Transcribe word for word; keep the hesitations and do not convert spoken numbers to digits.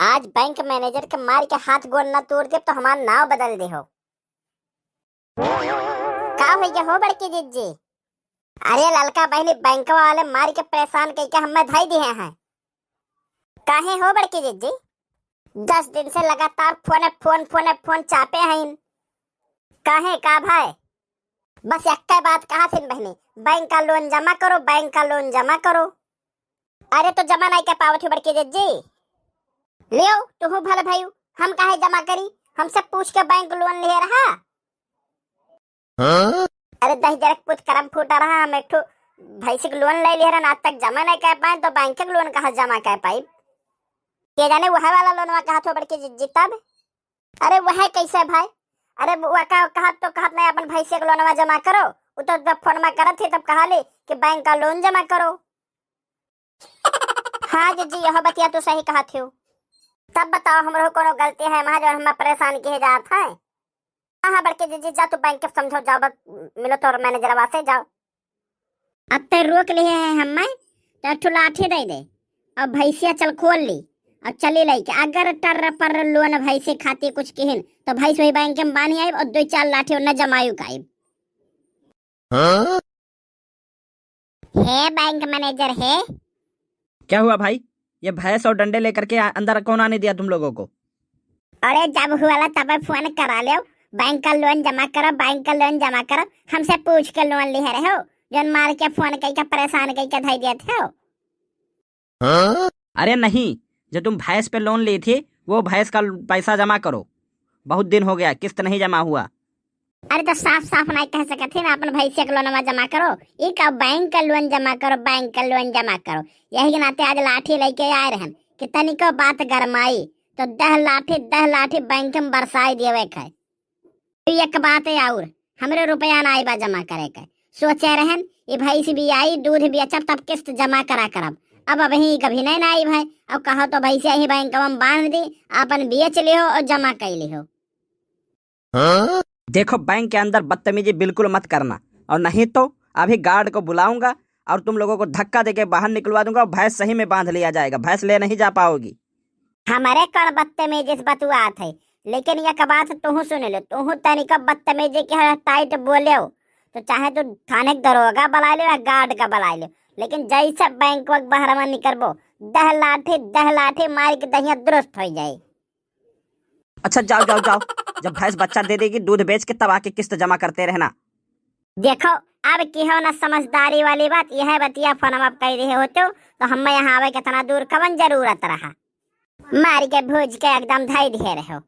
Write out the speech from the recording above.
आज बैंक मैनेजर के मार के हाथ गोड़ ना तोड़ देब तो हमार नाव बदल देहो। का होइ गया हो बड़की जिज्जी? अरे ललका बहिनी, बैंकवा वाले मार के परेशान कइके हमें धई दिहे हैं। काहे हो बड़की जिज्जी? दस दिन से लगातार फोन, फोन, फोन, फोन चापे हैं। काहे, का भाई? बस एक्के बात कहत हिन बहिनी, बैंक का लोन जमा करो, बैंक का लोन जमा करो। अरे तो जमा नहीं कर पावत हो बड़की जिज्जी। लियो, तुहू भल भयू, हम काहे जमा करी? हमसे पूछ के बैंक लोन लिहे रहा। हाँ? अरे दहिजरा के पूत करम फूटा रहा, हम एक ठो भैंसी के लोन ले लिहे रहन, आज तक जमा नहीं कर पाए, तो बैंक के लोन कहाँ जमा कर पाई? के जाने वह वाला लोनवा कहत हो बड़की जिज्जी तब? अरे वह कैसे भाई? अरे वह का कहत तो कहत नहीं, अपन भैंसी के लोनवा जमा करो। उ तो जब फोन में करत थी तब कहा ली कि बैंक का लोन जमा करो। हाँ जिज्जी, यह बतिया तो सही कहत हो। तब बताओ, हमरो कोनो गलती है वहाँ जो हम परेशान किहे जात हैं? हाँ, हाँ, बड़की जिज्जी, जा तू बैंक के समझो, जाओ, बस मिलो तो मैनेजरवा से, जाओ। अब ते रोक लिहे हैं हमें, तो एक ठो लाठी दे दे और भैंसिया चल खोल ली और चली लइके। अगर टर पर लोन भैंसे खातिर कुछ किहिन, तो भैंस वही बैंक में बांध आइब और दो चार लाठी उन्हें जमायु काइब। हाँ? हे बैंक मैनेजर हे। क्या हुआ भाई? ये भैंस और डंडे लेकर के आ-, अंदर कौन आने दिया तुम लोगों को? अरे जब हुआ ला तब फोन करा लेव, बैंक का लोन जमा करो, बैंक का लोन जमा करो, हमसे पूछ के लोन लिहे रहो, जौन मार के फोन कइके परेशान कइके धई देत हो। हाँ? अरे नहीं, जो तुम भैंस पे लोन ली थी, वो भैंस का पैसा जमा करो, बहुत दिन हो गया, किस्त नहीं जमा हुआ। अरे तो साफ साफ नहीं कह सकत ही ना, अपन भैंसिया के लोनवा जमा करो, ई का बैंक का लोन जमा करो, बैंक का लोन जमा करो। यही के नाते आज लाठी लइके आए रहन कि तनिको बात गरमाई तो दह लाठी, दह लाठी बैंक में बरसाई देवे के है। तो एक बात है और, हमरे रुपया ना आइबा जमा करे के। सोचे रहन, ये भैंस भी आई, दूध बेचब, तब किस्त जमा करा करब। अब अबहीं कभी नहीं ना आई भाई। अब कहो तो भैंसिया ही बैंक में बांध दी, अपन बेच लिहो और जमा कर लिहो। हाँ? देखो, बैंक के अंदर बदतमीजी बिल्कुल मत करना, और नहीं तो अभी गार्ड को बुलाऊंगा और तुम लोगों को धक्का देके बाहर निकलवा दूंगा और भैंस सही में बांध लिया जाएगा, भैंस ले नहीं जा पाओगी। हमरे कौन बदतमीजी से बतुआत है, लेकिन एक बात तुहू सुन लो, तुहू तनिका बदतमीजी के है, टाइट बोले हो तो चाहे तू थाने के दरोगा बुला ले या गार्ड का बुला ले, लेकिन जैसे बैंक के बहरवा निकलबो, दह लाठी, दह लाठी मार के दहिया दुरुस्त हो जाए। अच्छा, जाओ, जाओ, जाओ। जब भैंस बच्चा दे देगी, दूध बेच के तब आके किस्त जमा करते रहना। देखो, अब की हो ना समझदारी वाली बात, यह बतिया फोन में कह रहे होते हो, तो हम यहाँ आवे कितना दूर, कवन जरूरत रहा? मार के भूज के एकदम धई दिहे रहो।